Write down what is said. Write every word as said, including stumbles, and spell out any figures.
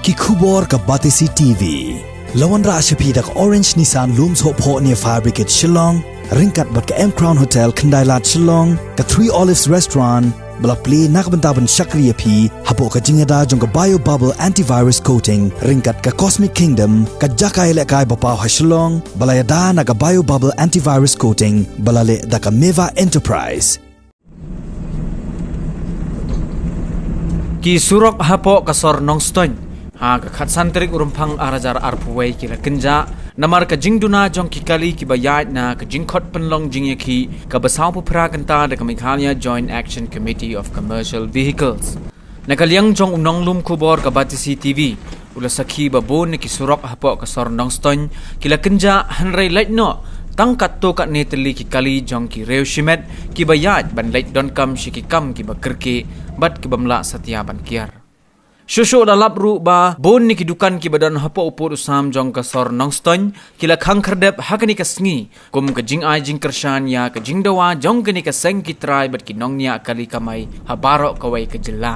Ki khubor ka Batesi TV. La wanrah sha phi da ka Orange Nissan Lum Sohphoh near Fire Brigade Shillong, ryngkat bad ka M Crown Hotel Khyndai Lad Shillong, ka Three Olives Restaurant, ba la plie na ka bynta ban shakri ïa phi hapoh ka jingïada jong ka Bio Bubble Antivirus Coating, ryngkat ka Cosmic Kingdom, ka jaka ïalehkai ba paw ha Shillong, ba la ïada na ka Bio Bubble Antivirus Coating, ba la leh da ka Meva Enterprise. Ki surok hapoh ka sor Nongstoiñ ha ka khatsan tarik u Rymphang ar hajar arphew wei ki la kynjah namar ka jingduna jong ki kali kiba ïaid na ka jingkhot pynlong jingïakhih kaba sawphew phra kynta da ka Meghalaya Joint Action Committee of Commercial Vehicles. Na ka liang jong u nonglum khubor ka Batesi TV, u la sakhi ba bun na ki surok hapoh ka sor Nongstoiñ ki la kynjah, hynrei lait noh tang katto katne tylli ki kali jong ki riew shimet kiba ïaid ban leit donkam sha ki kam kiba kyrkieh bad kibym lah satia ban kiar. Shuh shuh la lap ruh ba bun na ki dukan kiba don hapoh u pud u sam jong ka sor Nongstoiñ ki la khang khyrdep ha kane ka sngi kum ka jingai jingkyrshan ïa ka jingdawa jong kane ka seng ki trai bad ki nongñiah kali kamai ha baroh kawei ka jylla.